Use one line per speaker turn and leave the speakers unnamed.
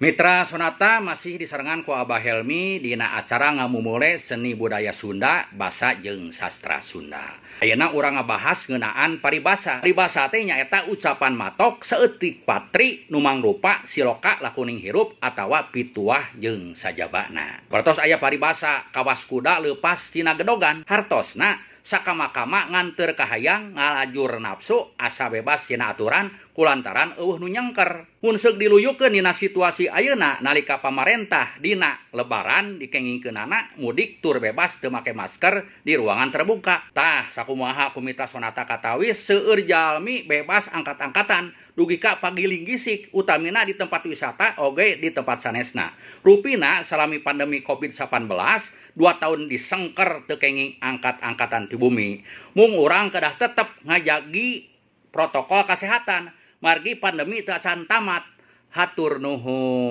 Mitra Sonata, masih disarengan ku Abah Helmi dina acara ngamumule seni budaya Sunda, basa jeung sastra Sunda. Ayeuna urang ngabahas ngeunaan paribasa. Paribasa teh nyaeta ucapan matok saeutik patri nu mangrupa siloka lakuning hirup atawa pituah jeung sajabana. Pertos aya paribasa kawas kuda leupas tina gedogan, hartosna sakama-kama nganteur kahayang, ngalajur nafsu, asa bebas tina aturan kulantaran euweuh nu nyengker. Mun seuk diluyukeun dina situasi ayeuna, nalika pamarentah dina Lebaran dikengingkeunana mudik tur bebas teu make masker di ruangan terbuka. Tah, sakumaha ku Mitra Sonata katawis seueur jalmi bebas angkat-angkatan dugi ka pagiling gisik, utamina di tempat wisata oge di tempat sanesna. Rupina salami pandemi Covid-19 2 tahun disengker, teu kenging angkat-angkatan ti bumi. Mung urang kedah tetep ngajagi protokol kesehatan margi pandemi teu acan tamat. Hatur nuhun.